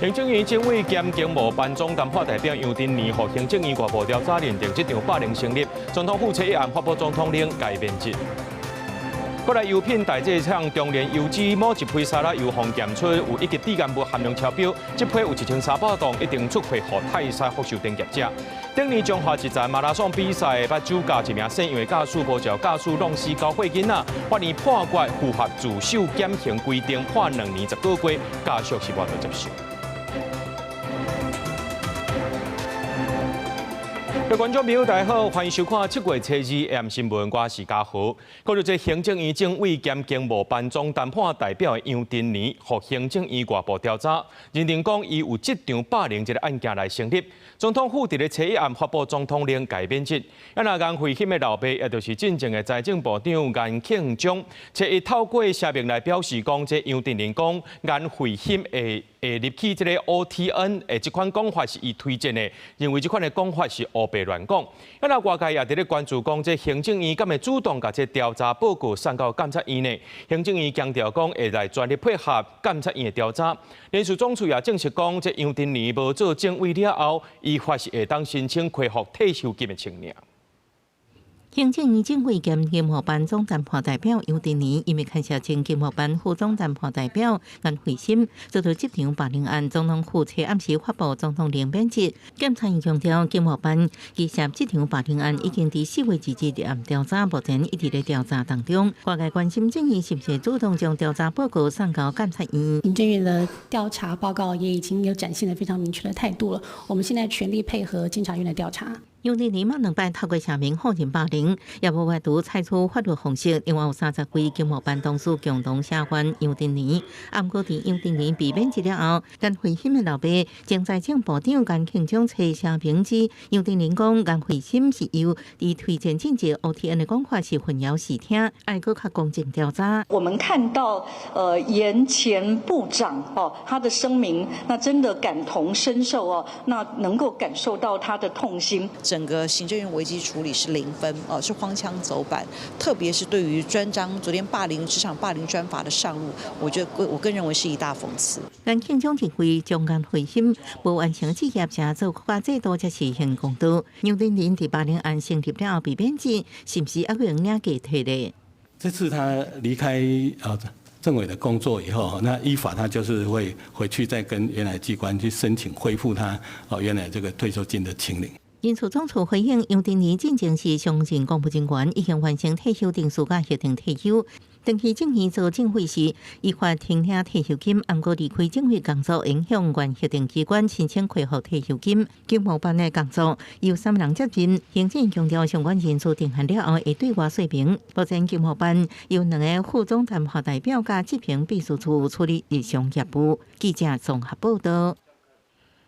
行政院政委兼經貿辦總談判代表楊振寧，予行政院外部調查認定職場霸凌成立，總統府初一暗發布總統令共免職。過來油品大製廠中煉油脂某一批沙拉油，予檢出有一級致癌物含量超標，這批有1300磅已經出貨予泰山福壽等業者。頂年彰化一站馬拉松比賽，捌酒駕一名姓楊的駕駛無照駕駛弄死九歲囡仔，法院判決符合自首減刑規定，判2年10個月，家屬是無法度接受。各位觀眾朋友，大家好，歡迎收看7月初二 AM 新聞，我是嘉豪。講著這行政院政委兼經貿辦總談判代表楊振寧，予行政院外部調查，認定講伊有職場霸凌這个案件來成立。總統府佇咧初一暗發布總統令共免職。啊，若顏惠欣的老爸，也就是進前的財政部長顏慶章，初一透過聲明來表示講，這楊振寧講顏惠欣會入去這个 OTN 的這款講法是伊推薦的，認為這款的講法是烏白亂講。啊，若外界也佇咧關注講，這行政院敢會主動共這調查報告送到監察院呢？行政院強調講會來全力配合監察院的調查。人事總處也證實講，這楊振寧無做政委了後，依法是會當申請恢復退休金的情形。行政院政委兼經貿辦總談判代表楊振寧，因為牽涉前經貿辦副總談判代表顏惠欣，遭到職場霸凌案，總統府初暗時發布總統令免職。檢察院強調，經貿辦其實職場霸凌案已經佇4月2日立案調查，目前一直咧調查當中。外界關心政院是毋是主動將調查報告送交監察院。行政院的調查報告也已經有展現得非常明確的態度了。我們現在全力配合監察院的調查。楊振寧嘛兩擺透過聲明否認霸凌，也無法度採取法律方式。另外有30位經貿辦同事共同聲援楊振寧。毋過佇楊振寧被免職了後，顏惠欣的老爸前財政部長顏慶章揣聲明指，楊振寧講顏惠欣是由伊推薦進入 OTN 的講法是混淆視聽，愛閣較公正調查。我們看到，顏前部長哦，他的聲明，那真的感同身受哦，那能夠感受到他的痛心。整個行政院危機處理是0分，哦，是荒腔走板，特別是對於專章昨天霸凌職場霸凌專法的上路，我覺得我更認為是一大諷刺。顏慶章認為將顏惠欣無完成志業，才做國家制度才是還公道。楊振寧佇霸凌案成立了後被免職，是毋是猶閣用領加退咧？這次他離開啊政委的工作以後，那依法他就是會回去再跟原來機關去申請恢復他哦原來這個退休金的請領。人事總處回應，楊振寧進前是常任公務人員，已經完成退休程序佮核定退休。長期進行做政委時，依法停領退休金，毋過離開政委工作，影響原核定機關申請恢復退休金。經貿辦的工作由三人接任，行政強調相關人事定案了後會對外說明。目前經貿辦由兩个副總談判代表佮執行秘書處處理日常業務。記者綜合報道。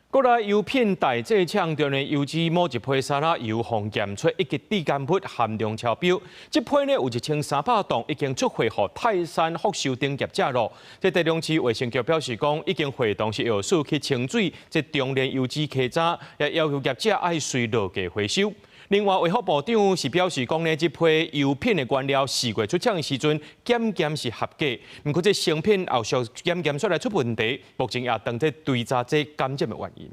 過來油品大製廠中的油脂某一批沙拉油，予檢出一級致癌物含量超標。這批呢有1300磅已經出貨予泰山福壽等業者咯。這台中市衛生局表示講，已經會同食藥署去清水這中煉油脂溪渣，也要求業者愛隨落架回收。另外，衛福部長是表示講呢，這批油品的原料4月出廠的時陣檢驗是合格，毋過這成品後續檢驗出來出問題，目前也當在追查這感染的原因。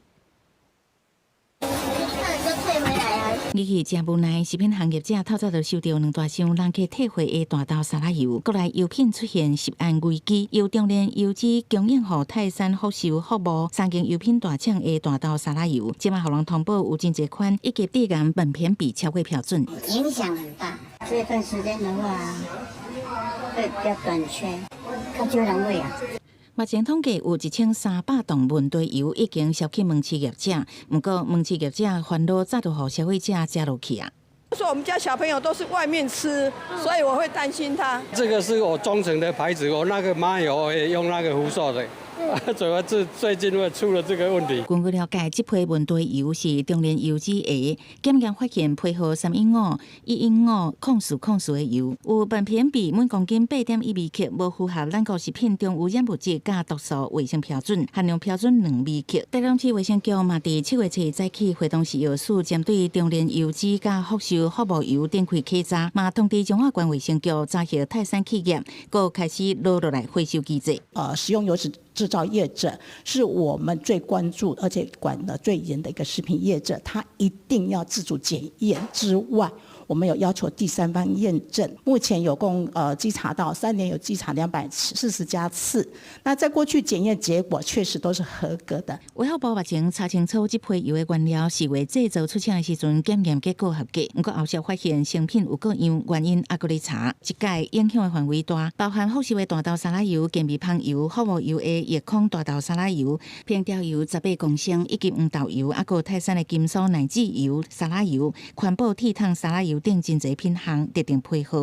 你去誠無奈，食品行業者透早就收著兩大箱人客退貨的大豆沙拉油，國內油品出現食安危機，由中煉油脂供應予泰山福壽服務三間油品大廠的大豆沙拉油，這馬予人通報有真濟款一級致癌苯偏比超過標準，影響很大。這段時間的話，會比較短缺，較少人買啊。目前統計有1300磅問題油已經銷去門市業者，毋過門市業者煩惱早就予消費者食落去啊。說我們家小朋友都是外面吃，所以我會擔心他。這個是我忠誠的牌子，我那個麻油也用那個福壽的。主要是最近會出了這個問題。根據了解，這批問題油是中煉油脂的檢驗發現批號315-115-0404的油，有苯偏比每公斤8.1微克，無符合咱國食品中污染物質佮毒素衛生標準，含量標準2微克。台中市衛生局嘛，佇7月初早起會同食藥署針對中煉油脂佮福壽服務油展開稽查，嘛通知彰化縣衛生局查核泰山企業，閣開始落落來回收機制。食用油脂。製造業者是我們最關注而且管得最嚴的一個食品業者，他一定要自主檢驗之外，我們有要求第三方驗證。目前有共稽查到3年有稽查240家次，那在過去檢驗結果確實都是合格的。衛福部目前查清楚這批油的原料是未製造出廠的時陣檢驗結果合格，毋過後續發現成品有過樣，原因猶閣咧查。這屆影響的範圍大，包含福壽的大豆沙拉油、健味芳油、服務油的液礦大豆沙拉油、平調油18公升，以及黃豆油，猶閣泰山的金酥奶籽油沙拉油、環保鐵桶沙拉油等真濟品項特定批號。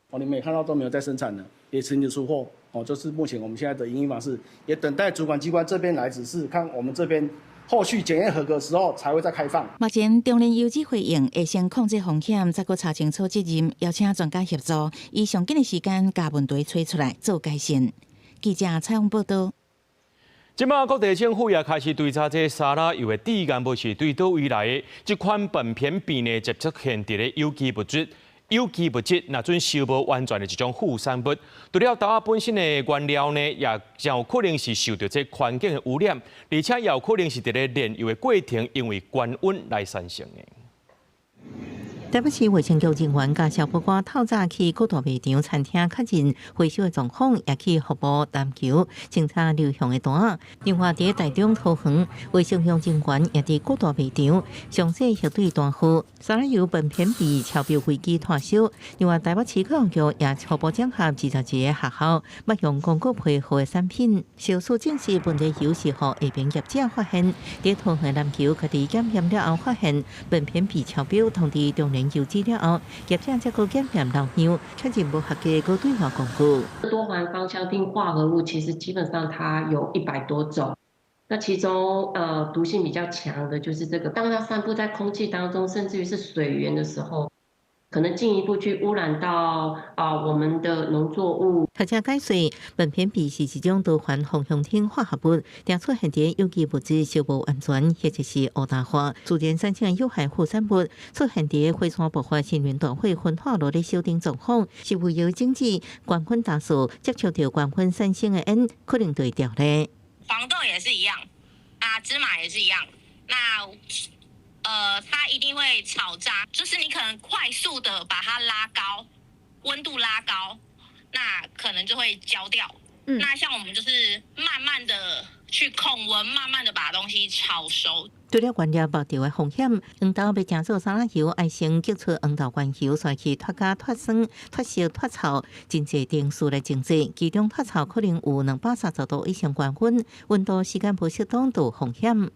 哦，你們也看到都沒有在生產了，也停止出貨。哦，就是目前我們現在的營運方式，也等待主管機關這邊來指示，看我們這邊後續檢驗合格時候才會再開放。目前中煉油脂回應會先控制風險，再閣查清楚責任，邀請專家協助，以上緊的時間共問題揣出來做改善。記者採訪報道。這馬各地政府也開始追查這沙拉油的致癌物是對佗位來的？這款苯偏芘呢，接出現佇咧有機物質。有機物質若準燒無完全的一種副產物，除了豆仔本身的原料呢，也真有可能是受著這環境的污染，而且也有可能是佇咧煉油的過程，因為高溫來產生的。台北市衛生局人員佮消保官透早去各大賣場、餐廳確認回收的狀況，也去服務籃球清查流向的單。另外，佇台中桃園，衛生局人員也佇各大賣場詳細核對單號，沙拉油苯偏芘超標危機脫銷。另外，台北市教育局也初步整合21個學校，捌用廣告批號的產品，小數證實問題油是予下邊業者發現，佇桃園籃球家己檢驗了後發現苯偏芘超標，通知中煉油脂了後，業者才閣檢驗流向，確認無合格，閣對外公告。多環芳香烴化合物其實基本上它有100多種，那其中毒性比較強的就是這個。當它散布在空氣當中，甚至於是水源的時候，可能進一步去污染到我們的農作物。學者解釋，苯偏芘是一種多環芳香烴化合物，定出現佇有機物質燒無完全，或者是烏大化，自然產生的有害副產物，出現佇火山爆發、森林大火、焚化爐咧燒頂狀況，是為了整治懸粉大樹接觸著懸粉產生的煙，可能就會著咧。黃豆也是一樣，啊，芝麻也是一樣，那它一定會炒渣，就是你可能快速的把它拉高，溫度拉高，那可能就會焦掉。那像我們就是慢慢的去控溫，慢慢的把東西炒熟。除了原料爆著的風險，黃豆欲製做沙拉油，愛先激出黃豆原油，再去脫膠、脫酸、脫色、脫臭，真濟程序來精製。其中脫臭可能有230度以上高溫，溫度時間無適當就有風險。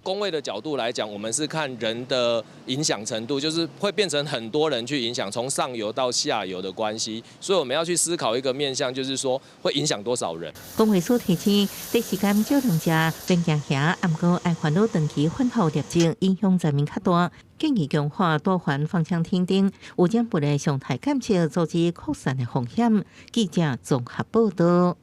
公衛的角度來講，我們是看人的影響程度，就是會變成很多人去影響，從上游到下游的關係，所以我們要去思考一個面向，就是說會影響多少人。公衛署提醒，短時間少量食，免驚嚇，毋過愛煩惱長期反覆攝入，影響層面較大，建議強化多環芳香烴等污染物的常態監測，阻止擴散的風險。記者綜合報道。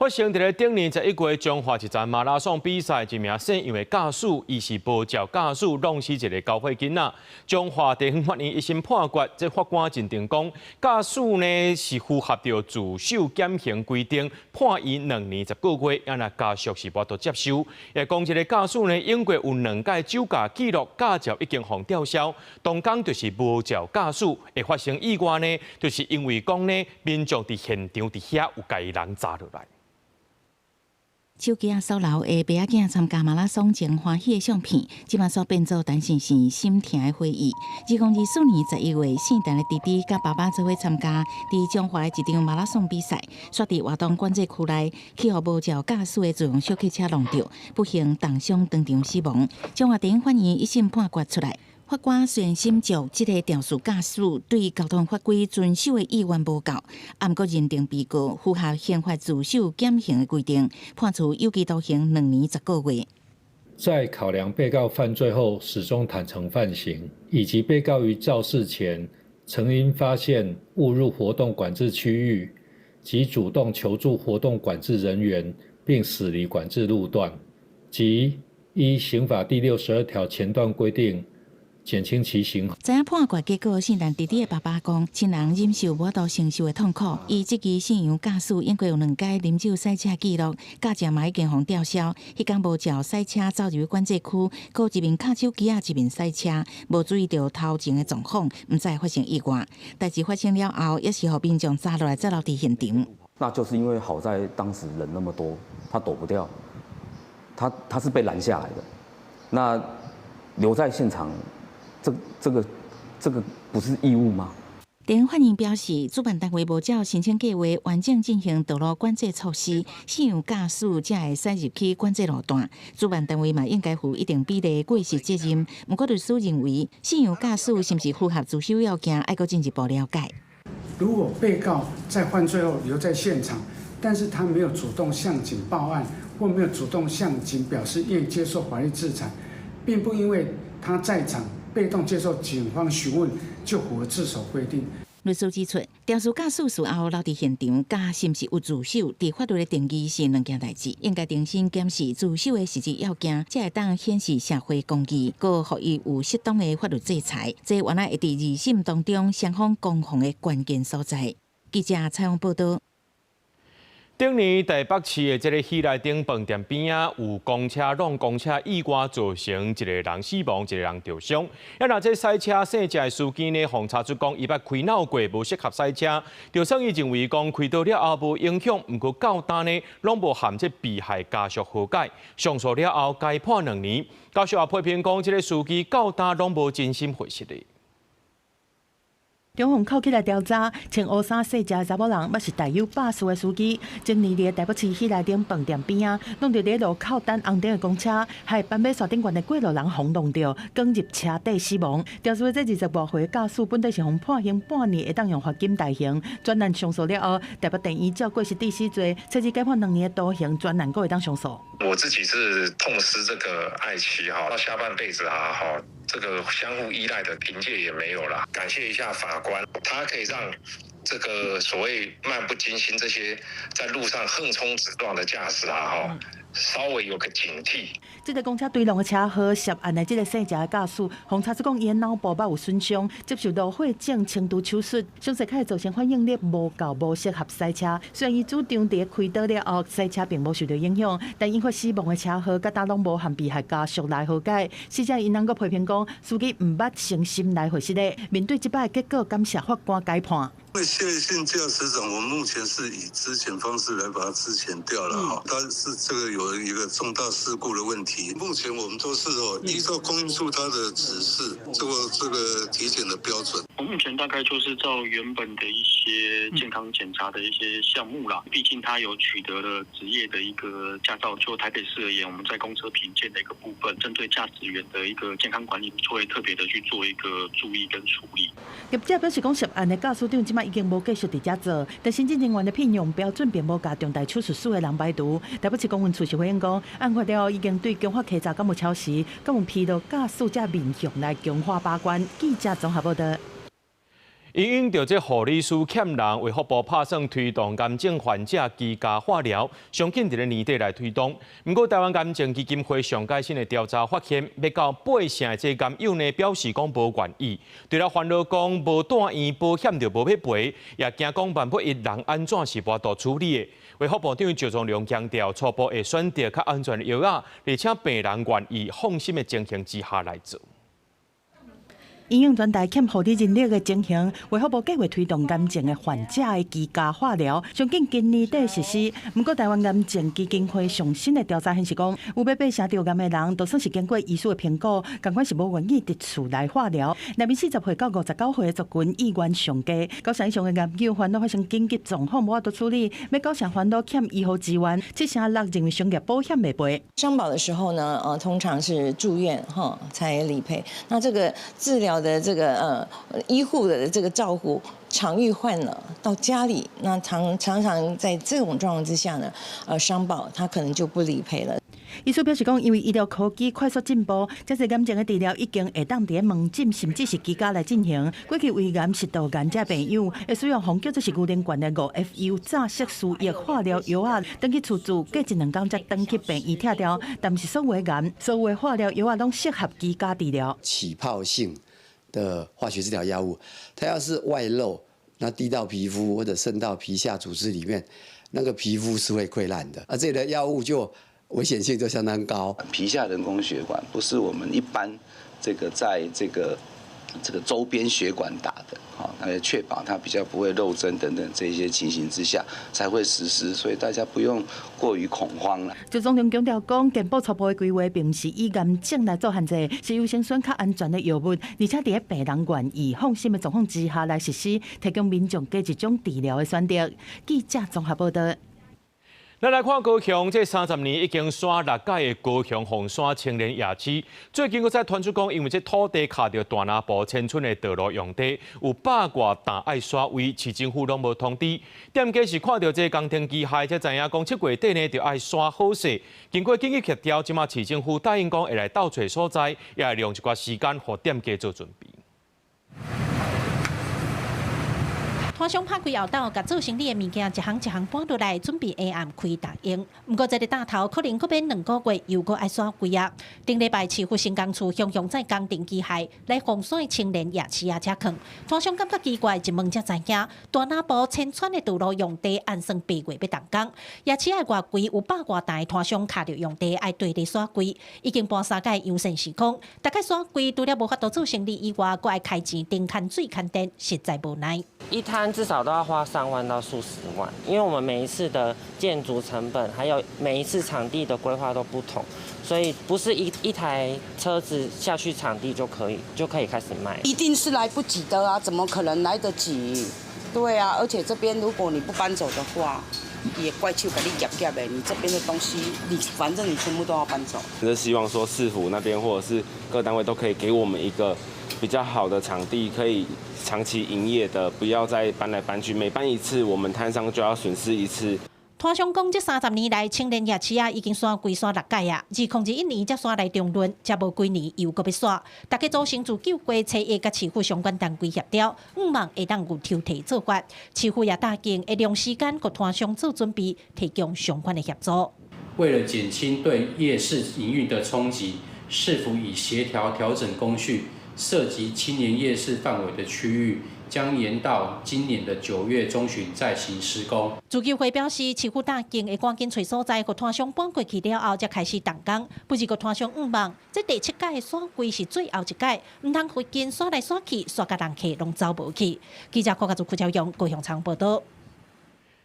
發生佇咧頂年11月彰化一站馬拉松比賽，一名姓楊的駕駛，伊是無照駕駛，弄死一个九歲囡仔。彰化地方法院一審判決，這法官認定講，駕駛呢是符合著自首減刑規定，判伊2年10個月，啊若家屬是無法度接受。也講這个駕駛呢，英國有兩屆酒駕記錄，駕照已經予吊銷，當工就是無照駕駛，會發生意外呢，就是因為講呢，民眾佇現場佇遐有共人砸落來。手機仔所留的爸仔囝參加馬拉松前歡喜的相片，這馬煞變做陳先生心疼的回憶。2024年11月，姓陳的弟弟佮爸爸做伙參加佇彰化的一場馬拉松比賽，煞佇活動管制區內去予無照駕駛的自用小客車挵著，不幸重傷當場死亡。彰化地方法院一審判決出來。法官雖然審酌這个肇事駕駛對交通法規遵守的意願無夠，毋過認定被告符合刑法自首減刑的規定，判處有期徒刑2年10個月。在考量被告犯罪後始終坦承犯行，以及被告於肇事前曾因發現誤入活動管制區域及主動求助活動管制人員，並駛離管制路段，及依刑法第62條前段規定，減輕其刑。知影判決結果，聖誕弟弟的爸爸講，親人忍受無法度承受的痛苦。伊質疑姓楊駕駛應該有兩擺啉酒駛車記錄，駕照嘛已經予吊銷。彼工無照駛車走入去管制區，閣一面敲手機仔，一面駛車，無注意著頭前的狀況，毋知發生意外。代誌發生了後，也是予民眾抓落來，再留佇現場。那就是因為好在當時人那麼多，他躲不掉，他是被攔下來的。那留在現場，這個不是義務嗎？電法院表示，主辦單位無照申請計劃完整進行道路管制措施，姓楊駕駛才會駛入去管制路段。主辦單位嘛應該負一定比例過失責任。毋過律師認為，姓楊駕駛是毋是符合自首要件，愛閣進一步了解。如果被告在犯罪後留在現場，但是他沒有主動向警報案，或沒有主動向警表示願意接受法律制裁，並不因為他在場被動接受警方詢問就符合自首規定。律師指出，肇事駕駛事後留佇現場，佮是毋是有自首，佇法律的定義是兩件代誌，應該重新檢視自首的實質要件，才會當顯示社會公義，閣予伊有適當的法律制裁。這原來會佇二審當中雙方攻防的關鍵所在。記者採訪報導。頂年台北市的這个喜來登飯店邊仔有公車挵公車意外造成一个人死亡，一个人著傷。啊，若這駛車姓謝的司機呢，予查出講伊捌開腦過，無適合駛車。就算伊認為講開刀了後無影響，毋過到今呢，攏無和這被害家屬和解。上訴了後，改判2年。家屬也批評講，這个司機到今攏無真心悔失的。中方扣起來調查，穿烏衫細隻的查某人，捌是大有百事的司機。前年佇台北市喜來登飯店邊仔，挵著佇路口等紅燈的公車，予斑馬線頂懸的過路人予挵著，捲入車底死亡。肇事的這20外歲駕駛本底是予判刑半年，會當用罰金代刑。專案上訴了後，台北地院照過失致死罪，設置改判2年的徒刑，專案閣會當上訴。我自己是痛失這個愛妻哈，到下半輩子啊哈。這個相互依賴的憑借也沒有了。感謝一下法官，他可以讓這個所謂漫不經心這些在路上橫衝直撞的駕駛啊，哈，稍微有個警惕。這個公車追撞的車禍涉案的這个姓謝的駕駛，予查出講伊的腦部捌有損傷，接受蘆血症輕度手術，詳細開造成反應力無夠，無適合駛車。雖然伊主張佇開刀了後駛車並無受著影響，但引發死亡的車禍，佮今攏無和被害家屬來和解。死者𪜶翁閣批評講，司機毋捌誠心來悔失的。面對這擺的結果，感謝法官改判。因為謝姓駕駛長，我們目前是以資遣方式來把他資遣掉了哈，但是這個有一個重大事故的問題。目前我們都是哦依照公運處他的指示做這個體檢的標準。我目前大概就是照原本的一些健康檢查的一些項目啦，畢竟他有取得了職業的一個駕照。就台北市而言，我們在公車評鑑的一個部分，針對駕駛員的一個健康管理，會特別的去做一個注意跟處理。業者表示講，涉案的駕駛長這擺已經無繼續佇遮做，但新進人員的聘用標準並無共重大手術師的人排除。台北市公運處是回應講，案發了後已經對強化稽查敢有超時，敢有疲勞駕駛者面向來強化把關。記者綜合報導。因應著這護理師欠人，衛福部拍算推動癌症患者居家化療，上緊佇咧年底來推動。毋過，台灣癌症基金會上蓋新的調查發現，欲到八成的這癌友呢表示講無願意，除了煩惱講無住院保險就無欲賠，也驚講萬不一人按怎是無法度處理的。衛福部長趙宗龍強調，初步會選擇較安全的藥仔，而且病人願意放心的情形之下來做。因應全台欠護理人力的情形，衛福部計劃推動癌症的患者的居家化療，上緊今年底實施。毋過，台灣癌症基金會上新的調查顯示講，有欲八成著癌的人，就算是經過醫師的評估，仝款是無願意佇厝內化療。內面40歲到59歲的族群意願上低，九成以上的癌友煩惱發生緊急狀況無法度處理，欲九成煩惱欠醫護資源，7成6認為商業保險袂賠。商保的時候呢，通常是住院哈才理賠。那這個治療的這個醫護的這個照顧，常遇患了到家裡，那常常常在這種狀況之下呢，商保他可能就不理賠了。醫師表示講，因為醫療科技快速進步，這濟癌症的治療已經會當佇門診甚至是居家來進行。過去胃癌、食道癌這病友會使用號叫做是牛奶罐的5FU 早色輸液化療藥仔，轉去厝住，過一兩工才轉去病院拆掉。但毋是所有的癌，所有的化療藥仔攏適合居家治療。起泡性的化學治療藥物，它要是外漏，那滴到皮膚或者滲到皮下組織裡面，那個皮膚是會潰爛的。啊，這類藥物就危險性就相當高。皮下人工血管不是我們一般這個在這個周邊血管打的，好，那要確保它比較不會漏針等等這些情形之下才會實施，所以大家不用過於恐慌啦。周總統強調講，健保初步的規劃並毋是以癌症來做限制，是優先選較安全的藥物，而且佇咧病人願意放心的狀況之下來實施，提供民眾加一種治療的選擇。記者綜合報道。咱來看高雄，這30年已經徙六擺的高雄鳳山青年夜市，最近閣再傳出講，因為這土地卡著大林埔千村的道路用地，有百外擔愛徙位，市政府攏無通知。店家是看著這工程機械，才知影講7月底呢就愛徙好勢。經過緊急協調，這馬市政府答應講會來鬥揣所在，也會用一寡時間予店家做準備。攤商拍開後斗，共做生理的物件一項一項搬落來，準備下暗開逐用。毋過這个擔頭可能閣免2個月，又閣愛徙櫃啊。頂禮拜市府新工處雄雄載工程機械來鳳山青年夜市仔遮囥，攤商感覺奇怪，一問才知影，大林埔千村的道路用地按算8月欲動工，夜市仔外圍有百外擔攤商卡著用地愛對咧徙櫃，已經搬三擺楊先生講，逐擺徙櫃除了無法度做生理以外，閣愛開錢停牽水牽電，實在無奈。一攤至少都要花上萬到數十萬，因為我們每一次的建築成本，還有每一次場地的規劃都不同，所以不是一台車子下去場地就可以開始賣。一定是來不及的啊，怎麼可能來得及？對啊，而且這邊如果你不搬走的話，也怪手給你夾夾的，你這邊的東西，你反正你全部都要搬走。是希望說市府那邊或者是各單位都可以給我們一個比較好的場地，可以長期營業的，不要再搬來搬去，每搬一次，我們攤商就要損失一次。攤商講，這30年來，青年夜市仔已經徙櫃徙六擺啊，2021年才徙來中崙，才無幾年又閣欲徙。大家組成自救會初一佮市府相關單位協調，向望會當有抽屜做法。市府也答應會用時間予攤商做準備，提供相關的協助。為了減輕對夜市營運的衝擊，市府已協調調整工序，涉及青年夜市範圍的區域，將延到今年的9月中旬再行施工。自救會表示，市府答應會趕緊揣所在，予攤商搬過去了後，才開始動工。不過攤商向望，這第七擺的徙櫃是最後一擺，毋通附近徙來徙去，徙共人客攏走無去。記者郭家祖、柯昭勇高雄場報道。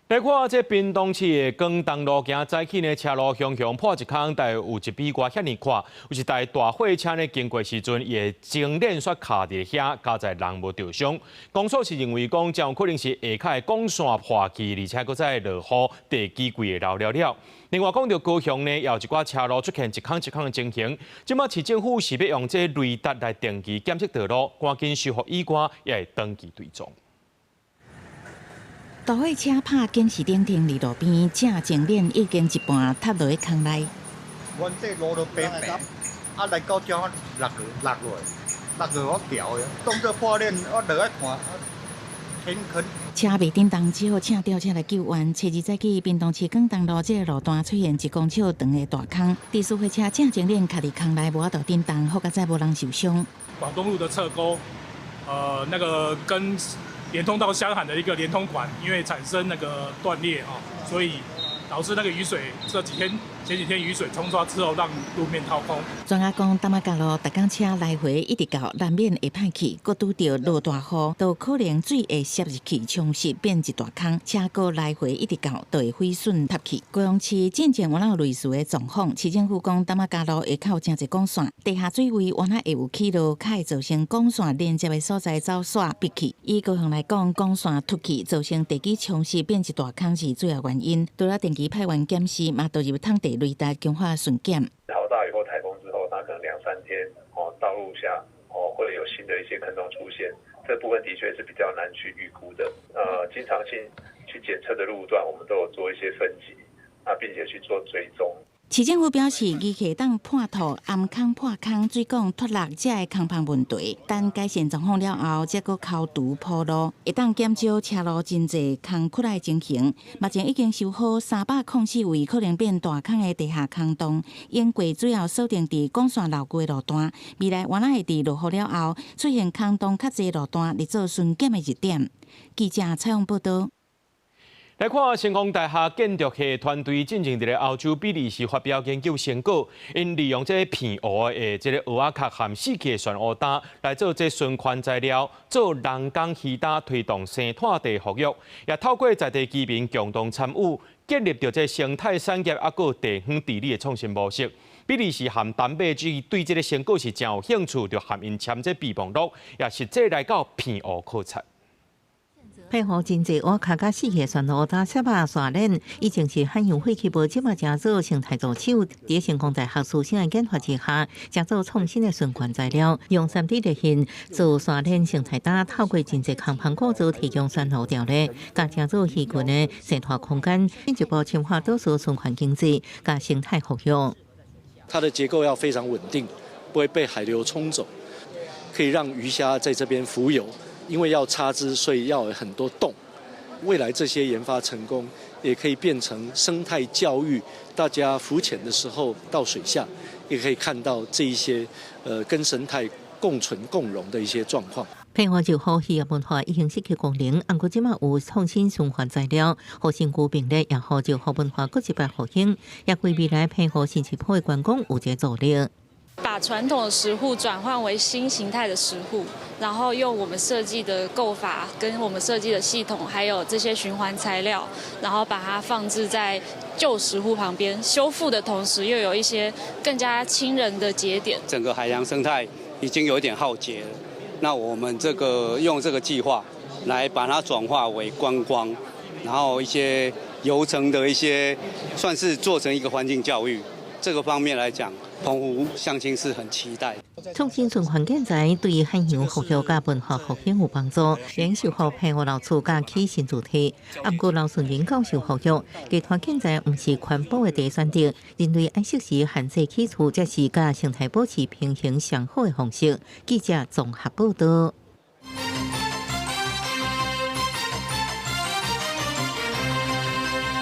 來看這屏東市的光東路，今早起呢，車路雄雄破一空，但有一米外遐爾闊，有一台大貨車呢經過時陣，伊的前輪煞卡佇遐，佳在人無著傷。公所是認為講，真有可能是下跤的管線破去，而且閣再落雨，地基規个流了了。另外講著高雄呢，也有一寡車路出現一空一空的情形，這馬市政府是欲用這雷達來定期檢測道路，趕緊修復以外，也會長期追蹤。大貨車拍警示燈停佇路邊，正前輪已經一半塌落去空內。阮這路都平平，啊來到這落落落落落我橋的，當作破鏈，我落來看，天坑。車袂振動，只好請吊車來救援。初二早起，屏東市廣東路這个路段出現1公尺長的大空，肇事貨車正前輪卡佇空內，無法度振動，好佳哉無人受傷。廣東路的側溝，那個跟連通到箱海的一個連通管，因為產生那個斷裂哈，所以導致那個雨水這幾天前幾天雨水沖刷之後，讓路面掏空。專家講，擔仔甲路逐工車來回一直到，難免會歹去，閣拄著落大雨，都可能水會滲入去，沖蝕變一大空，車閣來回一直到，就會毀損塌去。高雄市進前有有類似的狀況，市政府講擔仔甲路下跤有誠濟管線，地下水位原來會有起落，較會造成管線連接的所在走線閉去。以高雄來講，管線脫去造成地基沖蝕變一大空是主要原因。除了定期派員檢視，嘛導入探地雷達強化巡檢。豪大雨或颱風之後，它可能兩三天哦，道路下哦會有新的一些坑洞出現，這部分的確是比較難去預估的。經常性去檢測的路段，我們都有做一些分級，啊，並且去做追蹤。市政府表示，機械當破土、暗空破空、水管脫落，這个空縫問題，等改善狀況了後，才閣溝渠鋪路，會當減少車路真濟空窟的情形。目前已經修好304位可能變大空的地下空洞，應過主要鎖定佇廣線老舊的路段，未來原來會佇落雨了後出現空洞較濟路段，來做巡檢的熱點。記者採訪報道。來看成功大學建築系團隊進前佇咧歐洲比利時發表研究成果，𪜶利用這个片芋的這个芋仔殼含死去的珊瑚礁來做這循環材料，做人工魚礁推動生態地復育，也透過在地居民共同參與，建立著這生態產業猶閣地方治理的創新模式。比利時和丹麥對這个成果是真有興趣，就和𪜶簽這備忘錄，也實際來到片芋考察。配合真濟芋殼佮死去珊瑚礁設肉沙鏈，以前是海洋廢棄物，這馬成做生態助手。佇成功大學師生的研發之下，成做創新的循環材料，用3D 列印做沙鏈生態礁，透過真濟空縫構造提供珊瑚條咧，佮成做魚群的生態空間，進一步深化島嶼循環經濟佮生態復育。它的結構要非常穩定，不會被海流沖走，可以讓魚蝦在這邊浮游。因為要插枝，所以要有很多洞。未來這些研發成功，也可以變成生態教育。大家浮潛的時候到水下，也可以看到這一些，跟生態共存共榮的一些狀況。配合就好，漁業文化已經失去功能，毋過這馬有創新循環材料，予新舊並立，也予石滬文化閣一擺復興，也為未來澎湖新市埔的觀光有一個助力。把傳統的石滬轉換為新形態的石滬，然後用我們設計的構法、跟我們設計的系統，還有這些循環材料，然後把它放置在舊石滬旁邊，修復的同時又有一些更加親人的節點。整個海洋生態已經有點耗竭了，那我們這個用這個計劃來把它轉化為觀光，然後一些遊程的一些，算是做成一個環境教育。這個方面來講，澎湖鄉親是很期待。創新循環建材對海洋復育佮文化復興有幫助，連修復澎湖老厝佮起新主題。毋過劉順仁教授呼籲，其他建材毋是環保的第一選擇，人類愛適時限制起厝，才是佮生態保持平衡上好的方式。記者綜合報道。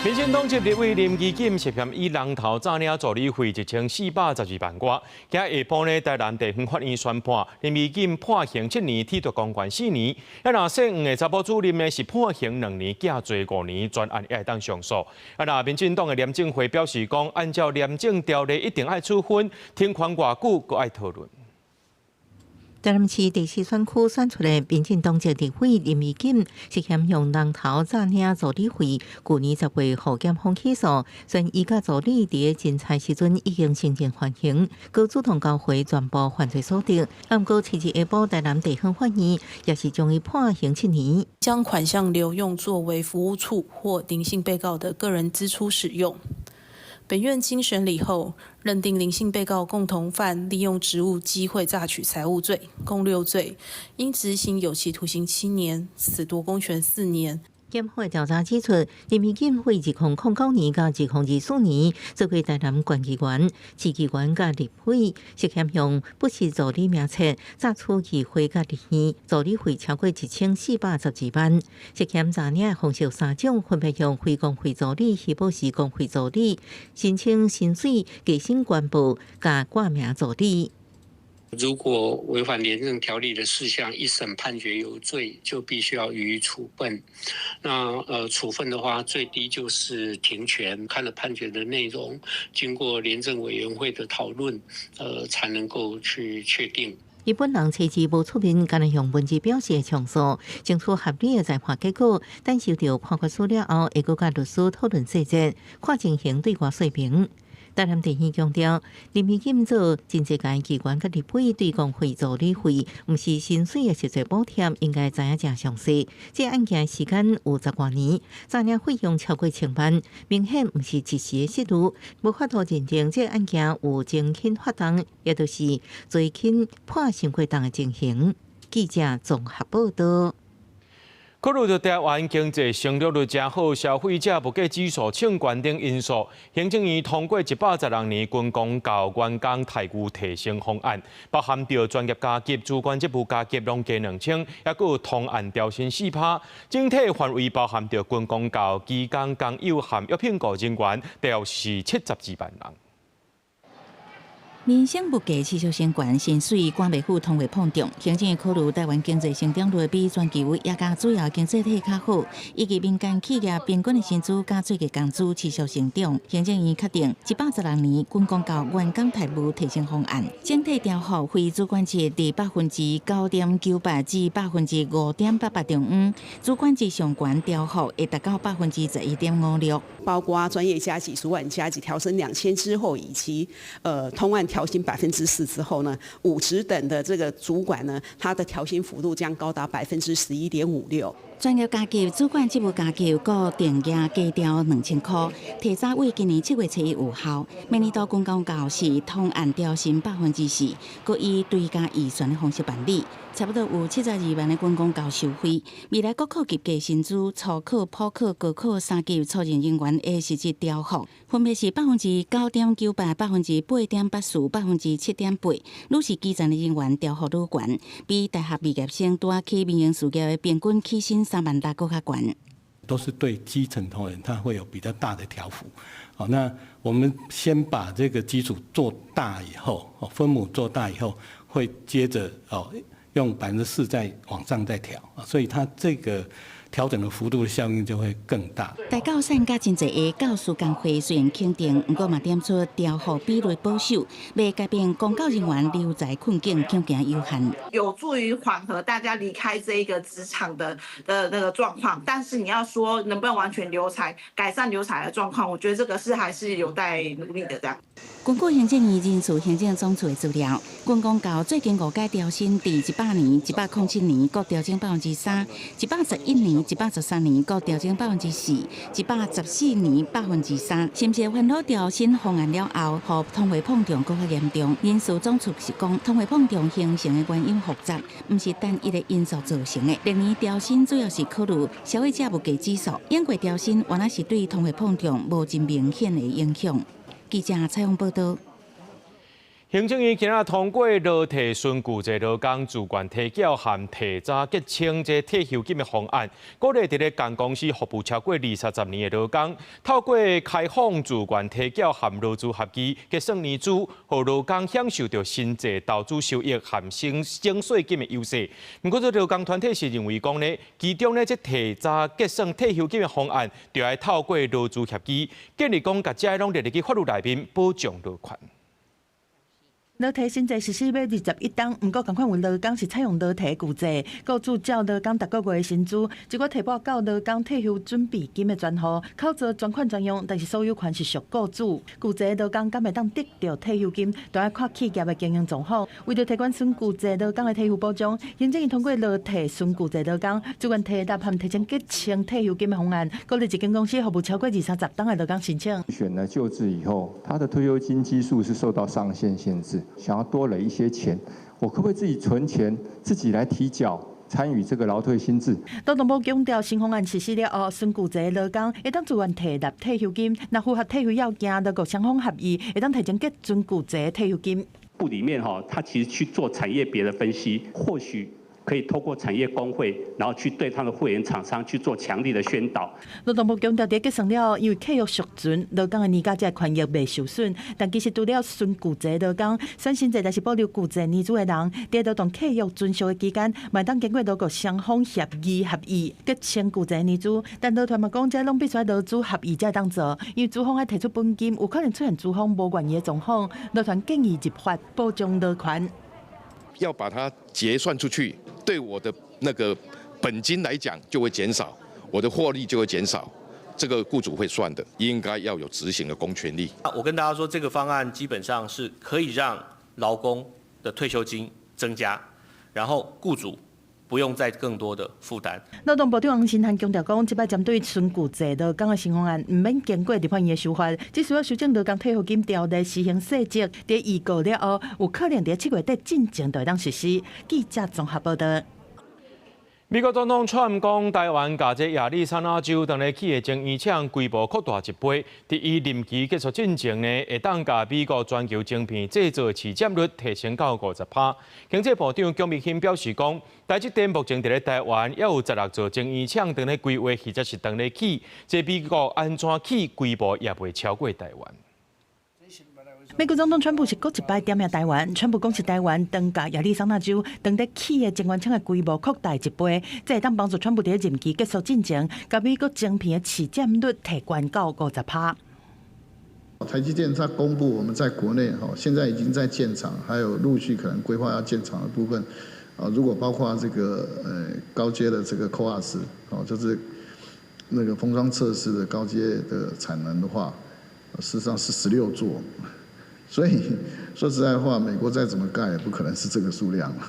民進黨籍立委林宜錦涉嫌以人頭詐領助理費1412萬外，今下晡呢，台南地方法院宣判林宜錦判刑7年，褫奪公權4年。啊，若姓黃的查埔主任呢是判刑2年，減罪5年，全案也會當上訴。啊，若民進黨的廉政會表示講，按照廉政條例一定愛處分，停權偌久，閣愛討論。台南市第四選區選出的民進黨籍立委林宜錦涉嫌用人頭詐領助理費，去年10月予檢方起訴，雖然伊佮助理佇偵查時陣已經承認犯行，閣主動交回全部犯罪所得。毋過，七日下晡台南地方法院也是將伊判刑7年，將款項留用作為服務處或林姓被告的個人支出使用。本院經審理後，認定林姓被告共同犯利用職務機會詐取財物罪，共6罪，應執行有期徒刑7年，褫奪公權4年。檢方調查指出，林宜錦於2009年到2024年做過台南縣議員、市議員佮立委，涉嫌用不實助理名冊詐取議會佮立院助理費超過1412萬，涉嫌詐領的方式有3種，分別用非公費助理、虛報是公費助理、申請薪水、加薪官報佮掛名助理。如果違反廉政條例的事項，一審判決有罪，就必須要予以處分。那處分的話，最低就是停權。看了判決的內容，經過廉政委員會的討論，才能夠去確定。伊本人初次無出面，干焦用文字表示上訴，爭取合理的裁判結果。等收到判決書了後，會閣佮律師討論細節，看情形對外說明。台南地院強調，林宜錦做真濟屆議員佮立委對公費助理費，毋是薪水的實際補貼，應該知影誠詳細。這案件時間有10外年，詐領費用超過1000萬，明顯毋是一時的失誤，無法度認定這案件有前輕發動，也就是罪輕判傷過重的情形。記者綜合報道。考慮到台灣經濟成長率誠好，消費者物價指數衝懸等因素，行政院通過116年軍公教員工待遇提升方案，包含著專業加給、主管職務加給攏加2000，抑閣有通案調薪4%，整體範圍包含著軍公教、機工、工友和約聘僱人員，大約是72萬人。民生物價持續升懸，薪水趕袂赴通貨膨脹。行政院考慮台灣經濟成長率比全球也佮主要經濟體較好，以及民間企業平均的薪資佮最低工資持續成長。行政院確定116年軍公教員工待遇提升方案，整體調幅非主管職佇9.98%至5.88%中間，主管職上懸調幅會達到11.56%。包括專業加給、主管加給調升2000之後，以及通案調薪4%之後呢，武職等的這個主管呢，他的調薪幅度將高達11.56%。專業加給、主管職務加給，閣定額加調2000箍，提早為今年7月7日有效。明年度軍公教是通案調薪4%，閣以追加預算的方式辦理，差不多有72萬的軍公教受惠。未來國考級加薪資、初考、普考、高考三級初任人員的實質調幅，分別是9.98%、8.84%、7.8%。愈是基層的人員調幅愈懸，比大學畢業生拄仔起民營事業的平均起薪3萬6閣較懸。都是對基層同仁，他會有比較大的調幅。好，那我們先把這個基礎做大以後，分母做大以後，會接着哦用4%再往上再調，所以它這個調整的幅度的效應就會更大。大教散佮真濟个教師工會雖然肯定，毋過嘛點出調幅比例保守，欲改變公教人員留才困境，恐驚有限。有助於緩和大家離開這一個職場的那個狀況，但是你要說能不能完全留才、改善留才的狀況，我覺得這個是還是有待努力的。這樣。根據行政院人事行政總處的資料，軍公教最近五屆調薪，佇100年、107年各調整3%，111年、113年各調整4%，114年3%。是毋是煩惱調薪方案了後，予通貨膨脹閣較嚴重？人事總處是講，通貨膨脹形成的原因複雜，毋是單一的因素造成的。歷年調薪主要是考慮消費者物價指數，永過調薪原來是對通貨膨脹無真明顯的影響。記者採訪報道。行政院今仔通過勞退循舊制勞工自願提繳和提早結清這退休金的方案，鼓勵佇咧共公司服務超過20-30年的勞工，透過開放自願提繳和勞資協議結算年資，予勞工享受著薪資投資收益和省稅金的優勢。毋過，這勞工團體是認為講呢，其中呢這提早結算退休金的方案，就愛透過勞資協議，建議講共這攏列入去法律內面保障勞權。勞退新制實施欲21冬，毋過仝款有勞工是採用勞退舊制，雇主照勞工逐個月的薪資，一寡提撥到勞工退休準備金的專戶，扣做專款專用，但是所有權是屬雇主。舊制勞工敢會當得著退休金，都愛看企業的經營狀況。為著提懸循舊制勞工的退休保障，行政院通過勞退循舊制勞工自願提納和提前結清退休金的方案，鼓勵一間公司服務超過20-30冬的勞工申請。選了舊制以後，他的退休金基數是受到上限限制。想要多累一些錢，我可不可以自己存錢，自己來提繳，參與這個勞退新制？勞動部強調，新方案實施了後，循舊制勞工會當自願提納退休金，若符合退休要件，勞雇雙方合意，會當提前結存舊制退休金。部裡面哈，他其實去做產業別的分析，或許可以透過產業工會，然後去對他的會員廠商去做強力的宣導。勞動部強調，佇結算了後，因為契約續存，勞工的年假這權益袂受損。但其實除了循舊制勞工，選新制但是保留舊制年資的人，佇勞動契約存續的期間，嘛會當經過勞雇雙方協議合意結清舊制年資。但勞團嘛講，這攏必須愛勞資合意才會當做，因為資方愛提出本金，有可能出現資方無願意的狀況。勞團建議立法保障勞權。要把它結算出去，對我的那個本金來講就會減少，我的獲利就會減少，這個雇主會算的，應該要有執行的公權力。我跟大家說，這個方案基本上是可以讓勞工的退休金增加，然後雇主不用再更多的負擔。勞動部長黃新漢強調講，這擺針對循舊制勞工的新方案，毋免經過立法院的修法，只需要修正勞工退休金條例施行細則，佇預告了後，有可能佇7月底進前就會當實施。記者綜合報道。美國總統川普講，台灣共這亞利桑那州當咧起的晶圓廠規模擴大一倍，佇伊任期結束進前呢，會當共美國全球晶片製造的市佔率提升到50%。經濟部長許明鑫表示講，台積電目前佇咧台灣猶有16座晶圓廠當咧規劃，或者是當咧起，這美國按怎起規模也袂超過台灣。美國總統川普是閣一擺點名台灣，川普講是台灣當共亞利桑那州當咧起的晶圓廠的規模擴大一倍，這會當幫助川普佇任期結束進前，共美國晶片的市佔率提懸到50%。台積電在公布，我們在國內哈，現在已經在建廠，還有陸續可能規劃要建廠的部分，啊，如果包括這個高階的這個 CoWoS 哦，就是那個封裝測試的高階的產能的話，事實上是16座。所以說實在話，美國再怎麼蓋，也不可能是這個數量了。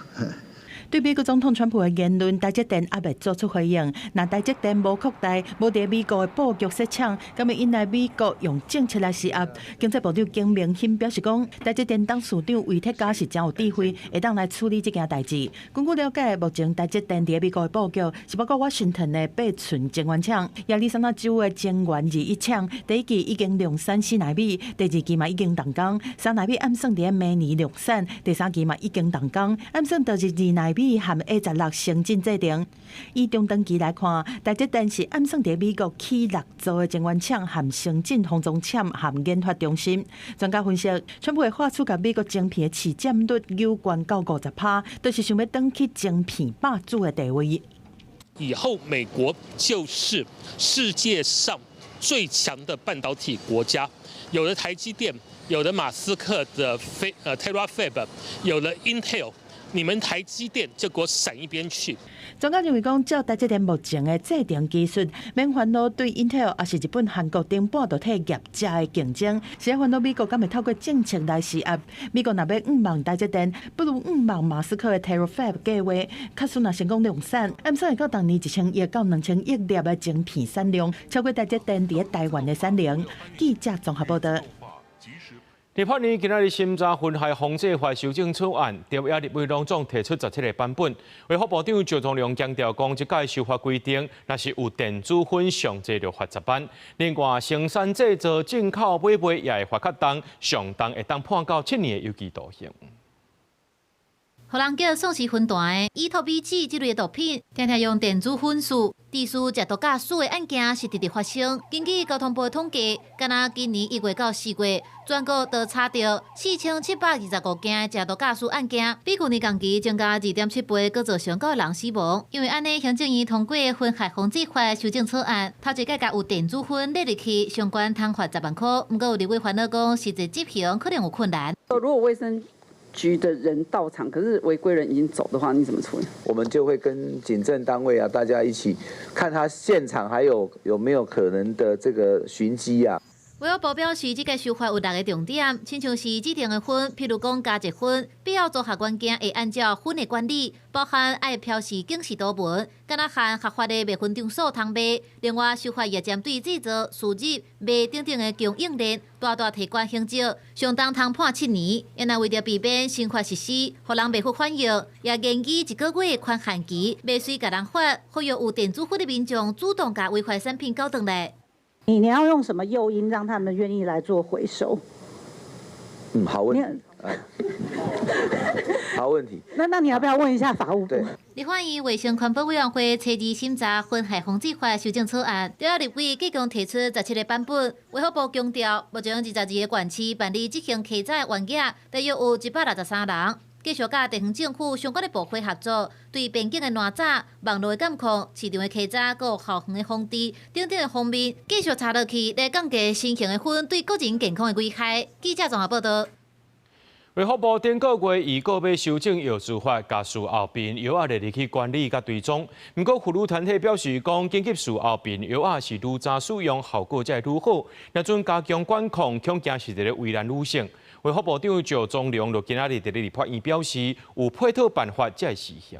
對美國總統川普的言論，台積電猶未做出回應。若台積電無擴大，無佇美國的布局設廠，敢會引來美國用政策來施壓？經濟部長景明鑫表示講，台積電董事長魏鐵嘉是誠有智慧，會當來處理這件代誌。根據了解，目前台積電佇美國的布局是包括華盛頓的8寸晶圓廠、亞利桑那州的晶圓21廠，第一期已經量產4納米，第二期嘛已經動工，3納米按算佇明年量產，第三期嘛已經動工，按算就是2納米和 A16先進製程。以中長期來看，台積電是按算佇美國起六座的晶圓廠和先進封裝廠和研發中心。專家分析，川普的話出共美國晶片的市佔率有懸到50%，就是想欲轉去晶片霸主的地位。以後美國就是世界上最強的半導體國家，有了台積電，有了馬斯克的Terafab，有了 Intel。你們台積電就給我閃一邊去！專家認為講，照台積電目前的製程技術，免煩惱對 Intel 抑是日本、韓國等半導體業者的競爭，是咧煩惱美國敢會透過政策來施壓。美國若欲向望台積電，不如向望馬斯克的 Terafab 計劃，假使若成功量產，按算會到逐年1000億到2000億粒的晶片產量，超過台積電佇台灣的產能。記者綜合報導。立法院今仔日審查薰害防制法修正草案，朝野立委攏總提出17個版本。衛福部長趙宗龍強調講，這屆修法規定，若是有電子薰上濟就罰10萬。另外，生產製造、進口、買賣也會罰較重，上重會當判到7年的有期徒刑。予人叫喪屍薰壇的依托咪酯這類毒品，定定用電子薰輸，致使食毒駕死的案件是直直發生。根據交通部統計，干焦今年1月到4月，全國都查著4725件食毒駕死案件，比舊年同期增加2.7倍，閣造成九人死亡。因為按呢，行政院通過薰害防制法修正草案，頭一擺共有電子薰列入去，相關通罰10萬箍。毋過有立委煩惱講，實際執行可能有困難。如果衛生局的人到場，可是違規人已經走的話，你怎麼處理？我們就會跟警政單位啊，大家一起看他現場還有沒有可能的這個尋跡啊。衛福部表示，這個修法有六個重點，親像是指定的薰，譬如講加熱薰，必要組合元件會按照薰的管理，包含愛標示警示圖文，敢若和合法的賣薰場所通賣。另外，修法也針對製造、輸入、賣等等的供應鏈，大大提懸刑責，上重通判7年。若為著避免刑法實施，予人袂服反應，也建議一個月寬限期，袂隨共人罰，呼籲有電子薰的民眾主動共違法產品繳轉來。你要用什麼誘因讓他們願意來做回收？嗯，好問題。好問題。那你要不要問一下法務部？立法院衛生環保委員會初二審查薰害防制法修正草案，朝野立委共提出17個版本。衛福部強調，目前22個縣市辦理執行稽查的員警，大約有163人。繼續佮地方政府相關的部會合作，對邊境的攔閘、網路的監控、市場的稽查、閣有校園的防治等等的方面，繼續查落去，來降低新型的薰對個人健康的危害。記者綜合報導。衛福部頂個月預告欲修正藥事法，共事後避孕藥仔列入去管理佮追蹤。毋過婦女團體表示講，緊急事後避孕藥仔是愈早使用，效果才會愈好。若準加強管控，恐驚是佇咧為難女性。衛福部長趙宗龍就今仔日佇咧立法院表示，有配套辦法才會實行。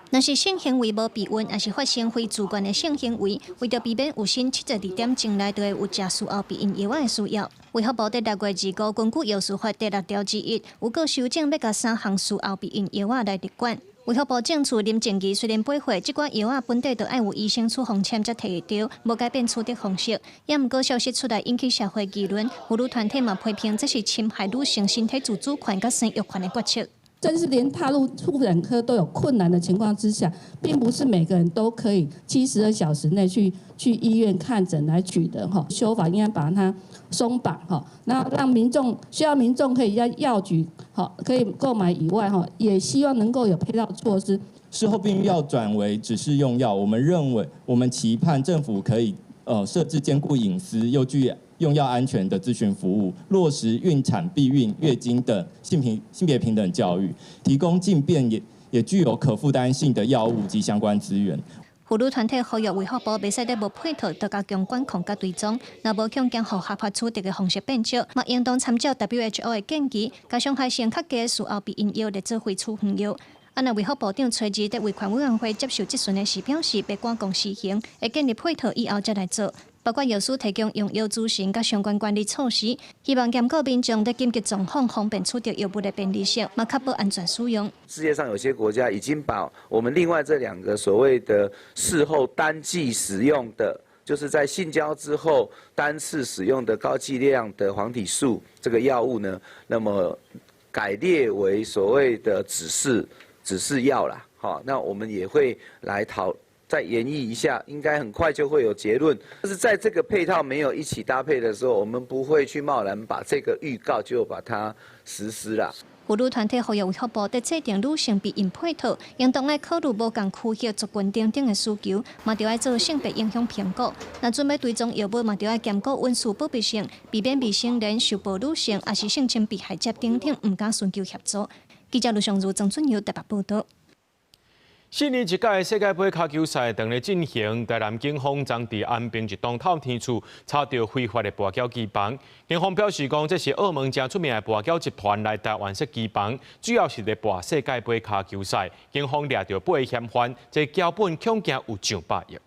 若是性行為無避孕，抑是發生非自願的性行為，為著避免有新72點鐘內就會有食事後避孕藥仔的需要。衛福部佇6月25根據藥事法第六條之一，有閣修正欲共三項事後避孕藥仔來列管。衛福部政處林靜儀雖然配合這寡藥仔本底就愛有醫生處方簽才提會著，無改變取得方式。也毋過消息出來引起社會議論，婦女團體嘛批評這是侵害女性身體自主權佮生育權的決策。甚至連踏入婦產科都有困難的情況之下，並不是每個人都可以72小時內去醫院看診來取得哈。修法應該把它鬆綁哈，那讓民眾需要民眾可以在藥局好可以購買以外哈，也希望能夠有配套措施。事後避孕藥轉為指示用藥，我們認為我們期盼政府可以設置兼顧隱私又具用藥安全的諮詢服務，落實孕產、避孕、月經等性別平等教育，提供盡便也具有可負擔性的藥物及相關資源。婦女團體呼籲衛福部袂使佇無配套就加強管控佮追蹤，若無強行予合法取得的方式變少，嘛應當參照 WHO 的建議，共傷害性較低的事後避孕藥列做非處方藥。啊，若衛福部長崔志佇衛權委員會接受質詢的時表示，袂趕講施行，會建立配套以後才來做。包括藥師提供用藥諮詢佮相關管理措施，希望兼顧民眾佇緊急狀況方便取得藥物的便利性，嘛確保安全使用。世界上有些國家已經把我們另外這兩個所謂的事後單劑使用的，就是在性交之後單次使用的高劑量的黃體素這個藥物呢，那麼改列為所謂的指示藥啦。好，那我們也會來討。再研議一下，應該很快就會有結論。但是在這個配套沒有一起搭配的時候，我們不會去貿然把這個預告就把它實施了。婦女團體呼籲衛福部佇制定女性避孕配套，應當愛考慮無仝區域族群等等的需求，嘛著愛做性別影響評估。若準欲追蹤藥物，嘛著愛兼顧隱私保密性，避免未成年受暴女性，抑是性侵被害者等等，毋敢尋求協助。記者盧尚如、曾俊耀台北報導。四年一屆世界盃跤球賽正咧進行，台南警方昨佇安平一棟透天厝查著非法的跋筊機房。警方表示講，這是澳門誠出名的跋筊集團來台灣設機房，主要是咧跋世界盃跤球賽。警方掠著八个嫌犯，這轎本恐驚有上百億。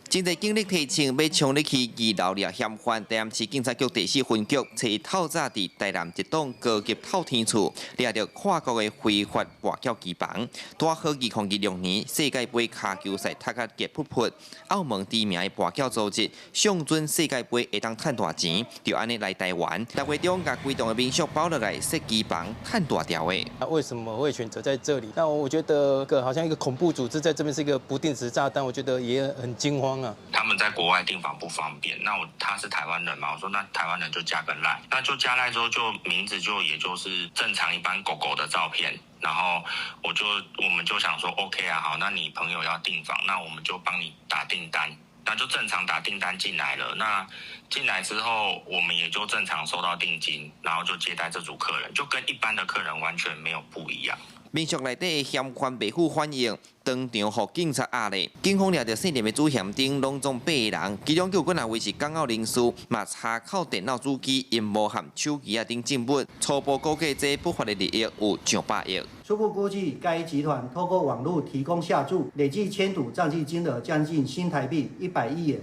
真濟警力提槍欲衝入去二樓掠嫌犯，台南市警察局第四分局初一透早佇台南一棟高級透天厝掠著跨國的非法跋筊機房。拄好2026年世界盃跤球賽踢甲熱噗噗，澳門知名的跋筊組織上準世界盃會當趁大錢，就按呢來台灣。六月中共規棟的民宿包落來設機房趁大條的。為什麼會選擇在這裡？那我覺得個好像一個恐怖組織在這邊是一個不定時炸彈，我覺得也很驚慌啊。他們在國外訂房不方便，那我他是台灣人嘛？我說那台灣人就加個 LINE，那就加 LINE 之後就名字就也就是正常一般狗狗的照片，然後我們就想說 OK 啊，好，那你朋友要訂房，那我們就幫你打訂單，那就正常打訂單進來了。那進來之後，我們也就正常收到訂金，然後就接待這組客人，就跟一般的客人完全沒有不一樣。民宿內底的嫌犯袂赴反應，當場予警察押咧。警方掠著姓林的主嫌等，攏總八個人，其中有幾若位是港澳人士，嘛查扣電腦主機、螢幕和手機仔等證物，初步估計這不法的利益有上百億。初步估計，該集團透過網路提供下注，累計簽賭賬計金額將近新台幣100億元，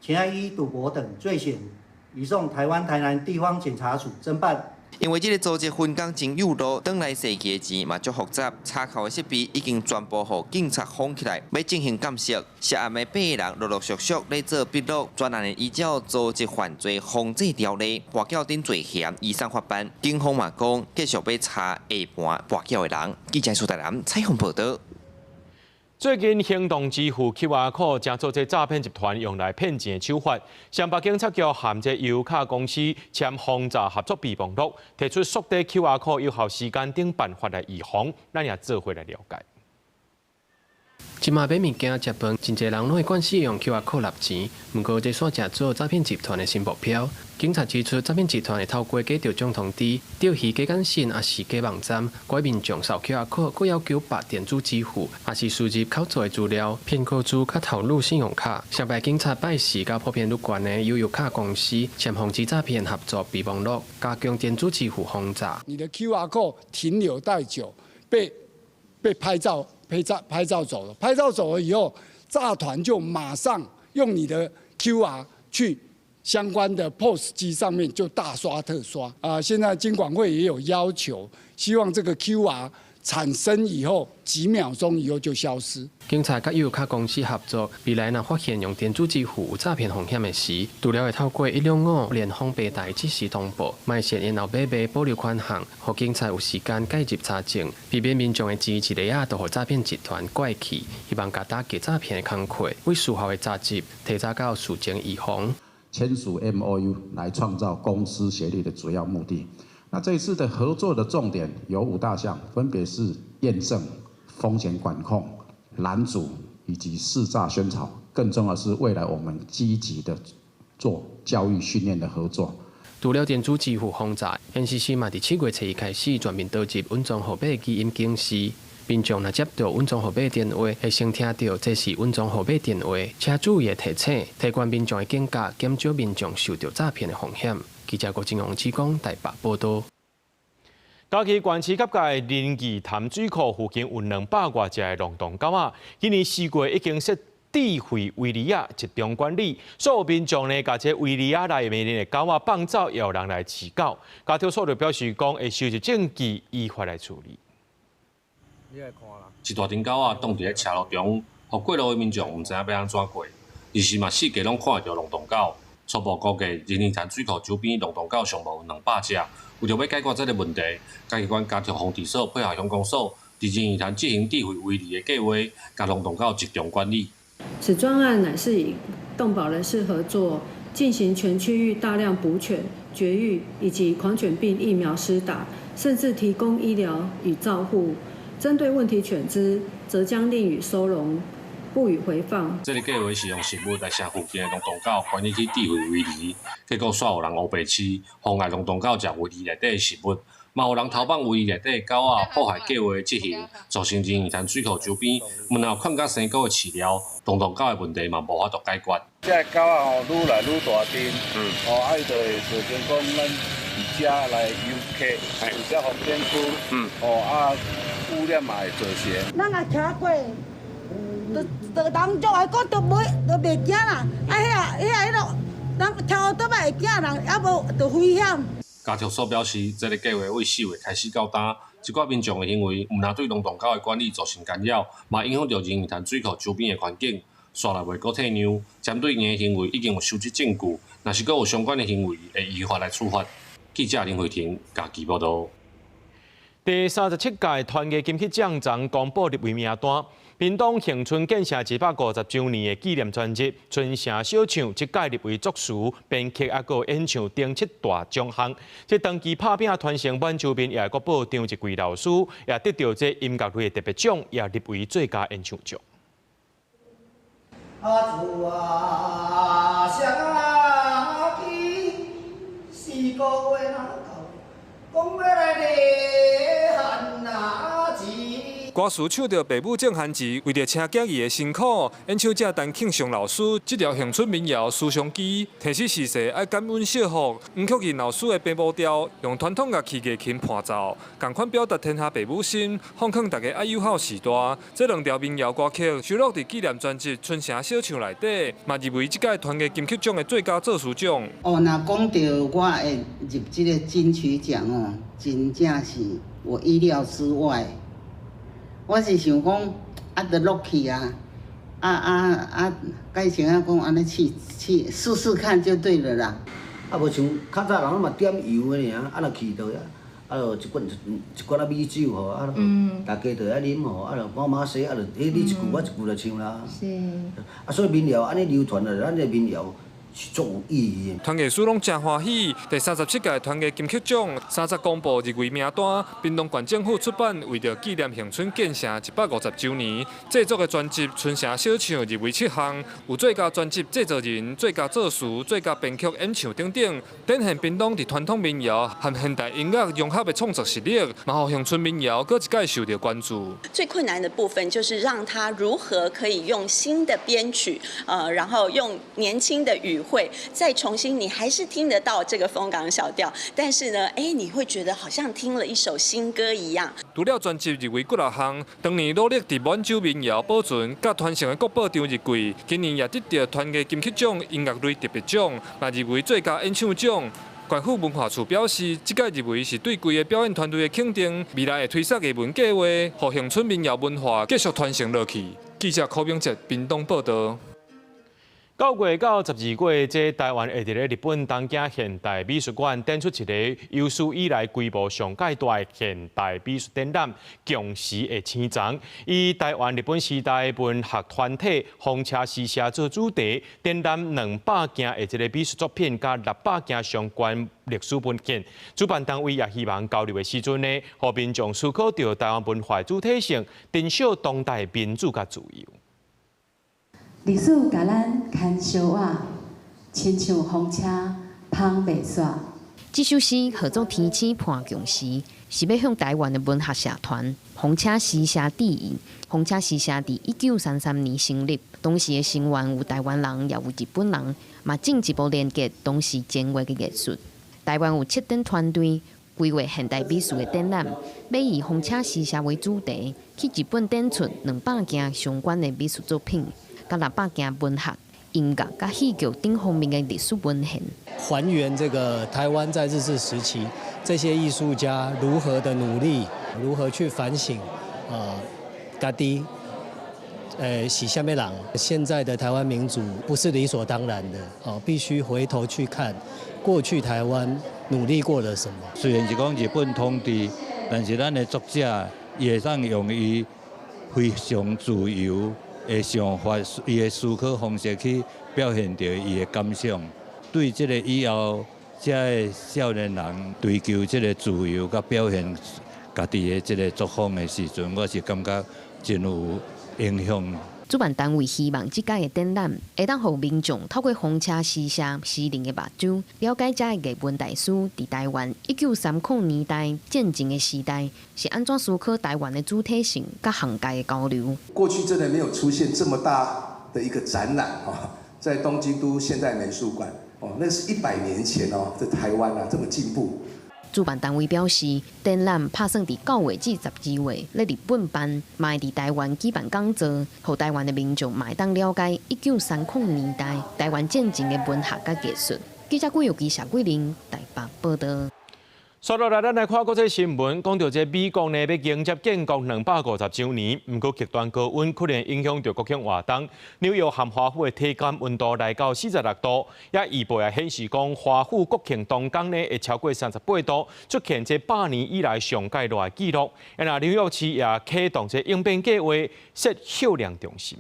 前案依賭博等罪嫌，移送台灣台南地方檢察署偵辦。因為這个組織分工真幼路，轉來踅去的錢嘛足複雜，查扣的設備已經全部予警察封起來，欲進行鑑識。涉案的八個人陸陸續續咧做筆錄，專案會依照組織犯罪防制條例，跋筊等罪嫌移送法辦。警方嘛講，繼續欲查下盤跋筊的人。記者蘇台南採訪報導。最近行動支付 QR code 成做這詐騙集團用來騙錢的手法。雙北警察局和這悠遊卡公司簽防詐合作備忘錄，提出縮短 QR code 有效時間等辦法來預防。咱也做伙來了解。這馬買物件、食飯，真濟人攏會慣勢用 QR code 納錢。毋過這煞成做詐騙集團的新目標。警察指出，詐騙集團會透過假中獎通知、釣魚假簡訊，抑是假網站，拐民眾掃 QR code，閣要求撥電子支付，抑是輸入口座的資料，騙個資佮偷入信用卡。雙北警察拜四佮普遍愈懸的悠遊卡公司簽防止詐騙合作備忘錄，加強電子支付防詐。你的 QR code 停留太久，被被拍照、拍照、拍照走了。拍照走了以後，詐團就馬上用你的 QR 去相關的 POS 機上面就大刷特刷啊！現在金管會也有要求，希望這個 QR 產生以後幾秒鐘以後就消失。警察佮悠遊卡公司合作，未來若發現用電子支付有詐騙風險的時，除了會透過165聯訪平台即時通報，嘛會設延後買賣保留款項，予警察有時間介入查證，避免民眾的錢一下仔就予詐騙集團拐去。希望共打擊詐騙的工課，為事後的查緝提早到事前預防。簽署 MOU 來創造公私協力的主要目的。那這一次的合作的重點有五大項，分別是驗證、風險管控、攔阻以及識詐宣導。更重要的是，未來我們積極的做教育訓練的合作。除了電子支付防詐，NCC 嘛佇7月初一開始全面導入隱藏號碼語音警示。民眾若接到隱藏號碼電話，會先聽著這是隱藏號碼電話，請注意提醒，提懸民眾的警覺，減少民眾受著詐騙的風險。記者郭金龍志講台北報導。嘉義縣市甲界仁義潭水庫附近有200外隻的浪蕩狗仔，今年4月已經設智慧圍籬仔集中管理，所有民眾呢，共這圍籬仔內面的狗仔放走，也有人來飼狗。家長所就表示講，會收集證據，依法來處理。一大群狗仔擋佇咧車路中，予過路的民眾毋知影欲按怎過。而是嘛，四界攏看會著浪蕩狗。初步估計，仁義潭水庫周邊浪蕩狗上無有200隻。為著欲解決這个問題，嘉義縣家畜防治所配合鄉公所，佇仁義潭進行智慧圍籬的計劃，共浪蕩狗集中管理。此專案乃是以動保人士合作，進行全區域大量捕犬、絕育以及狂犬病疫苗施打，甚至提供醫療與照護。針對問題犬隻，則將另予收容，不予回放。這个計劃是用食物來嚇附近的浪蕩狗，關入去智慧圍籬，結果煞有人烏白飼，妨礙浪蕩狗食圍籬內底的食物，嘛有人偷放圍籬內底的狗仔，破壞計劃的執行，造成仁義潭水庫周邊毋但有囥甲生果的飼料，浪蕩狗的問題嘛無法度解決。這个狗仔吼，愈來愈大陣，吼，啊伊就會造成講咱佇遮來遊客，佇遮風景區，吼啊污染嘛會造成。咱若騎過，就就人足愛講，都袂都袂驚啦。啊，遐遐彼个人騎烏托會驚人，猶無就危險。家畜所表示，這个計劃為4月開始到今，這寡民眾的行為，毋但對浪蕩狗的管理造成干擾，嘛影響著仁義潭水庫周邊的環境。煞來袂閣退讓，針對𪜶的行為已經有收集證據，若是閣有相關的行為，會依法來處罰。記者林慧婷嘉義報導。第37屆團藝金曲獎昨公布入圍名單，屏東恆春建城150週年的紀念專輯《春城小唱》，這屆入圍作詞、編曲猶閣演唱等七大獎項。這長期拍拚傳承滿洲民藝的國寶張日貴老師，也得著這音樂類的特別獎，也入圍最佳演唱獎。阿祖啊，雙仔枝，四個月若到，講欲來漢仔歌詞唱著爸母種番薯，為著請囝兒的辛苦，演唱者陳慶祥老師這條恆春民謠《思鄉枝》，提示時勢愛感恩惜福。黃曲仁老師的爸母調，用傳統樂器月琴伴奏，仝款表達天下爸母心，奉勸大家愛友好序大。這兩條民謠歌曲收錄佇紀念專輯《春城小唱》內底，嘛入圍這屆團藝金曲獎的最佳作詞獎。哦，若講著我會入這个金曲獎哦，真正是我意料之外。我是想講，啊，就落去啊，啊啊啊，改成啊講按呢試試試試看就對了啦。啊，無像較早人攏嘛點油的爾，啊，若去著啊，啊，就一罐一罐仔米酒吼，啊，大家就愛啉吼，啊，就趕馬西，啊，就彼你一句我一句就唱啦。是。啊，所以民謠按呢流傳落，咱這民謠是足有意義的。團藝師攏誠歡喜。第37屆團藝金曲獎三十公布入圍名單，屏東縣政府出版，為著紀念恆春建城150週年製作的專輯《春城小唱》入圍七項，有最佳專輯製作人、最佳作詞、最佳編曲演唱等等，展現屏東佇傳統民謠和現代音樂融合的創作實力，嘛予恆春民謠閣一擺受著關注。最困難的部分就是讓他如何可以用新的編曲，然後用年輕的語會，再重新，你還是聽得到這個楓港小調，但是呢，哎，你會覺得好像聽了一首新歌一樣。除了專輯入圍幾若項，當年努力佇滿洲民謠保存佮傳承的國寶張日貴，今年也得著傳藝金曲獎音樂類特別獎，嘛入圍最佳演唱獎。縣府文化處表示，這屆入圍是對規個表演團隊的肯定，未來會推捒藝文計劃，予恆春民謠文化繼續傳承落去。記者柯明哲屏東報導。9月到12月，這台灣會佇咧日本東京現代美術館展出一個有史以來規模上蓋大的現代美術展覽《共時的青藏》，以台灣日本時代文學團體風車詩社做主題，展覽200件的這個美術作品，佮600件相關歷史文獻。主辦單位也希望交流的時陣呢，予民眾思考著台灣文化的主體性，珍惜當代民主佮自由。歷史共咱牽燒仔，親像風車芳袂煞。這首詩號做《天星伴共時》，是欲向台灣的文學社團風車詩社致意。風車詩社佇1933年成立，當時的成員有台灣人，也有日本人，嘛進一步連結當時前衛的藝術。台灣有策展團隊規劃現代美術的展覽，欲以風車詩社為主題，去日本展出200件相關的美術作品。佮600件文學、音樂、佮戲劇等方面的歷史文獻，還原這個台灣在日治時期這些藝術家如何的努力，如何去反省，家己，是啥物人？現在的台灣民主不是理所當然的，哦，必須回頭去看過去台灣努力過了什麼。雖然是講日本統治，但是咱的作者伊會當用伊非常自由的想法，伊的思考方式去表現著伊的感想。對這個以後，這个少年人追求這個自由佮表現家己的這個作風的時陣，我是感覺真有影響。主辦單位希望這屆的展覽會當予民眾透過風車詩社詩人的目睭，了解這个藝文大師佇台灣1930年代戰前的時代是按怎思考台灣的主體性佮學界的交流。過去真的沒有出現這麼大的一個展覽啊，在東京都現代美術館哦，那是100年前哦，在台灣啊這麼進步。主辦單位表示，展覽拍算佇9月至12月咧日本辦，嘛會佇台灣舉辦講座，予台灣的民眾嘛會當了解1930年代台灣戰前的文學佮藝術。記者郭玉基、謝桂玲台北報導。煞落來，咱來看國際新聞，講著這美國呢，欲迎接建國250週年，毋過極端高溫可能影響著國慶活動。紐約和華府的體感溫度來到46度，也預報也顯示講，華府國慶當工呢會超過38度，出現這100年以來上蓋熱的紀錄。啊，紐約市也啟動這應變計劃，設歇涼中心。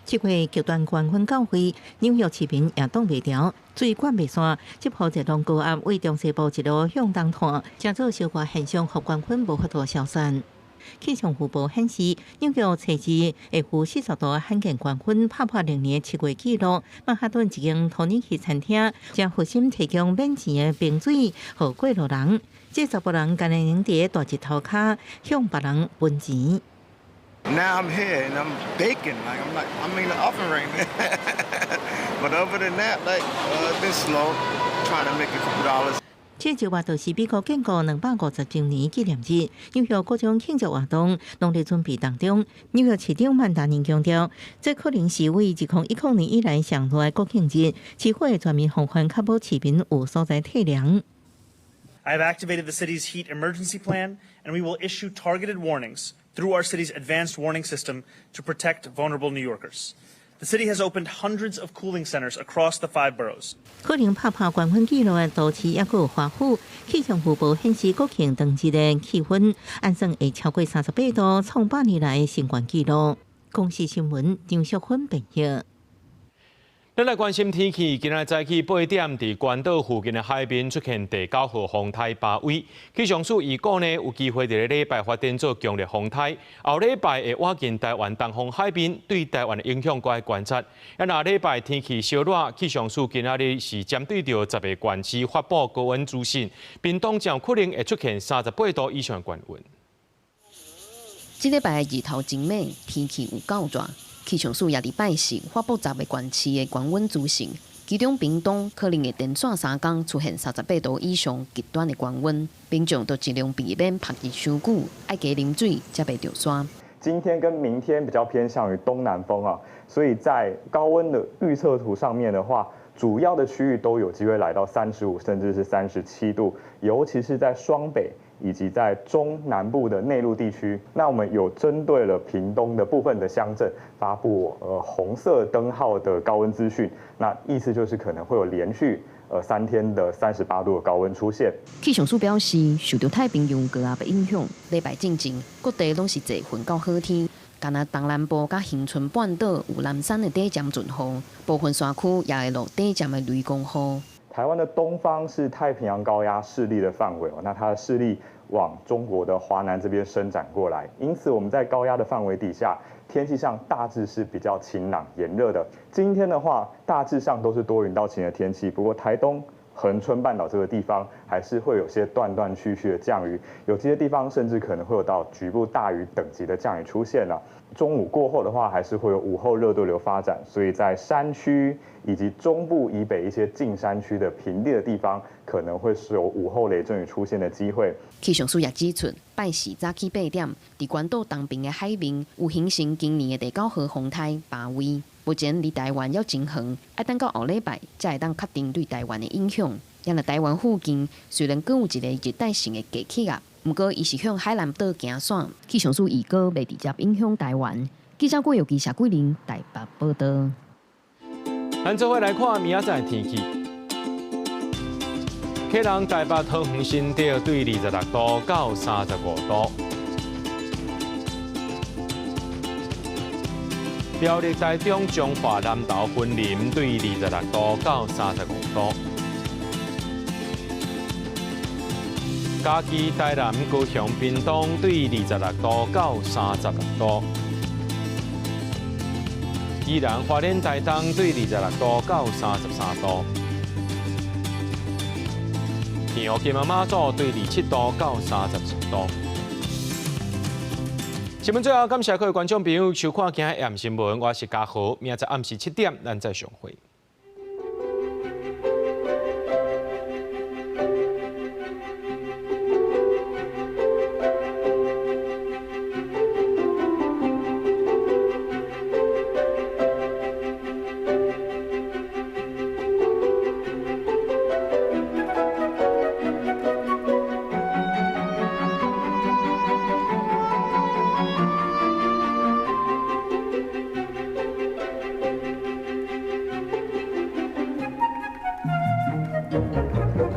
這回極端高溫到位，紐約市民也擋袂牢，水灌袂散，這波熱浪高壓對中西部一路向東拖，成做燒熱現象，予高溫無法度消散。氣象預報顯示，紐約初二會負40度罕見高溫，拍破歷年7月紀錄。曼哈頓一間土耳其餐廳誠熱心提供免錢的冰水，予過路人。這查埔人干焦會佇大日頭跤向別人分錢。 Now I'm here and I'm baking, like I'm in the oven right now. But other than that, like it's been slow, trying to make a couple dollars. 這就話就是美國建國250週年紀念日，紐約各種慶祝活動攏佇準備當中。紐約市長曼達尼強調，這可能是為2010年以來上熱的國慶日，市府會全面防範，確保市民有所在退涼。 I have activated the city's heat emergency plan, and we will issue targeted warnings through our city's advanced warning system to protect vulnerable New Yorkers. The city has opened hundreds of cooling centers across the five boroughs. 可能拍破高溫紀錄的都市猶閣有華府，氣象預報顯示國慶當日的氣溫按算會超過38度，創100年來新高紀錄。公視新聞張淑芬編譯。咱來關心天氣，今仔早起8點，佇關島附近的海邊出現第九號風颱巴威。氣象署預估呢，有機會佇咧禮拜發展做強烈風颱，後禮拜會倚近台灣東方海邊，對台灣的影響閣愛觀察。啊，若禮拜天氣燒熱，氣象署今仔日是針對著10個縣市發布高溫資訊，屏東將可能會出現38度以上的高溫。這禮拜的日頭真猛，天氣有夠熱。氣象署也佇拜四發布10个縣市的高溫資訊，其中屏東可能會連續3工出現38度以上極端的高溫，民眾都盡量避免曝日傷久，愛加啉水才袂著沙。今天跟明天比較偏向於東南風啊，所以在高溫的預測圖上面的話，主要的區域都有機會來到35甚至是37度，尤其是在雙北以及在中南部的內陸地區。那我們有針對了屏東的部分的鄉鎮發布紅色燈號的高溫資訊，那意思就是可能會有連續3天的38度的高溫出現。氣象署表示，受著太平洋高壓的影響，禮拜進前各地攏是濟雲到好天，干焦東南部佮恆春半島有南山的短暫陣雨，部分山區也會落短暫的雷公雨。台灣的東方是太平洋高壓勢力的範圍哦，那它的勢力往中國的華南這邊伸展過來，因此我們在高壓的範圍底下，天氣上大致是比較晴朗炎熱的。今天的話，大致上都是多雲到晴的天氣，不過台東、恆春半島這個地方還是會有些斷斷續續的降雨，有些地方甚至可能會有到局部大雨等級的降雨出現了。中午過後的話，還是會有午後熱對流發展，所以在山區以及中部以北一些近山區的平地的地方，可能會是有午後雷陣雨出現的機會。氣象署也指出，拜四早起8點，佇關島東邊的海面有形成今年的第九號風颱巴威，目前離台灣猶真遠，愛等到後禮拜才會當確定對台灣的影響。因為台灣附近雖然閣有一个熱帶性的低氣壓，毋過伊是向海南島行線，氣象署預告袂直接影響台灣。記者郭玉基、謝桂玲台北報導。咱做伙來看明仔載天氣。客人台北桃園新竹對26度到35度。苗栗台中彰化南投雲林對26度到35度。嘉義台南高雄屏東對26度到36度。宜蘭花蓮台東對26度到33度。澎湖金門馬祖對27度到37度。新聞最後，感謝各位觀眾朋友收看今日暗新聞，我是嘉豪，明仔載暗時7點，咱再相會。